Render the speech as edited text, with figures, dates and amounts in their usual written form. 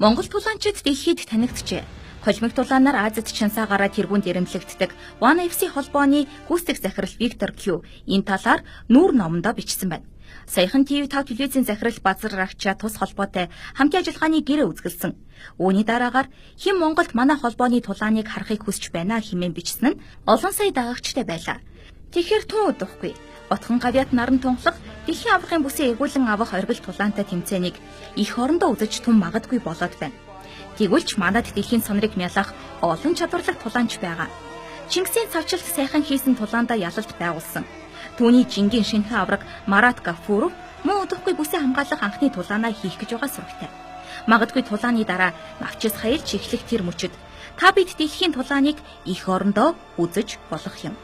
Монгол тулаанчид дэлхийд танигджээ. Холимог тулаанаар Азид Чансаагаараа тэргуунд эрэмблэгддэг One FC холбооны гүйцэтгэх захирал Виктор Кю энэ талаар нүүр номондоо бичсэн байна. Саяхан TV5 телевизийн захирал Базар Рагча тус холбоотой хамтын ажиллагааны гэрээ үзгэлсэн. Үүний дараагаар хэн Монголд манай холбооны тулааныг харахыг хүсэж байна хэмээн бичсэн нь олон сая дагагчтай байлаа. Тэгэхээр тун удахгүй Отхон гавьяат наран тунхлах дэлхийн аваргын бүсээ эргүүлэн авах оргил тулаантай тэмцээнийг эх орондоо үзэж тун магадгүй болоод байна. Тэгвэл ч манад дэлхийн сонорыг мялах олон чадварлаг тулаанч байгаа. Чингисийн цавчлалт сайхан хийсэн тулаандаа ялалт байгуулсан. Түүний жингийн шинхэн авраг Марат Гафуров мөн удахгүй бүсээ хамгаалах анхны тулаанаа хийх гэж байгаа сурагтай. Магадгүй тулааны дараа навчис хаялж эхлэх тэр мөчид та бид дэлхийн тулааныг эх орондоо үзэж болох юм.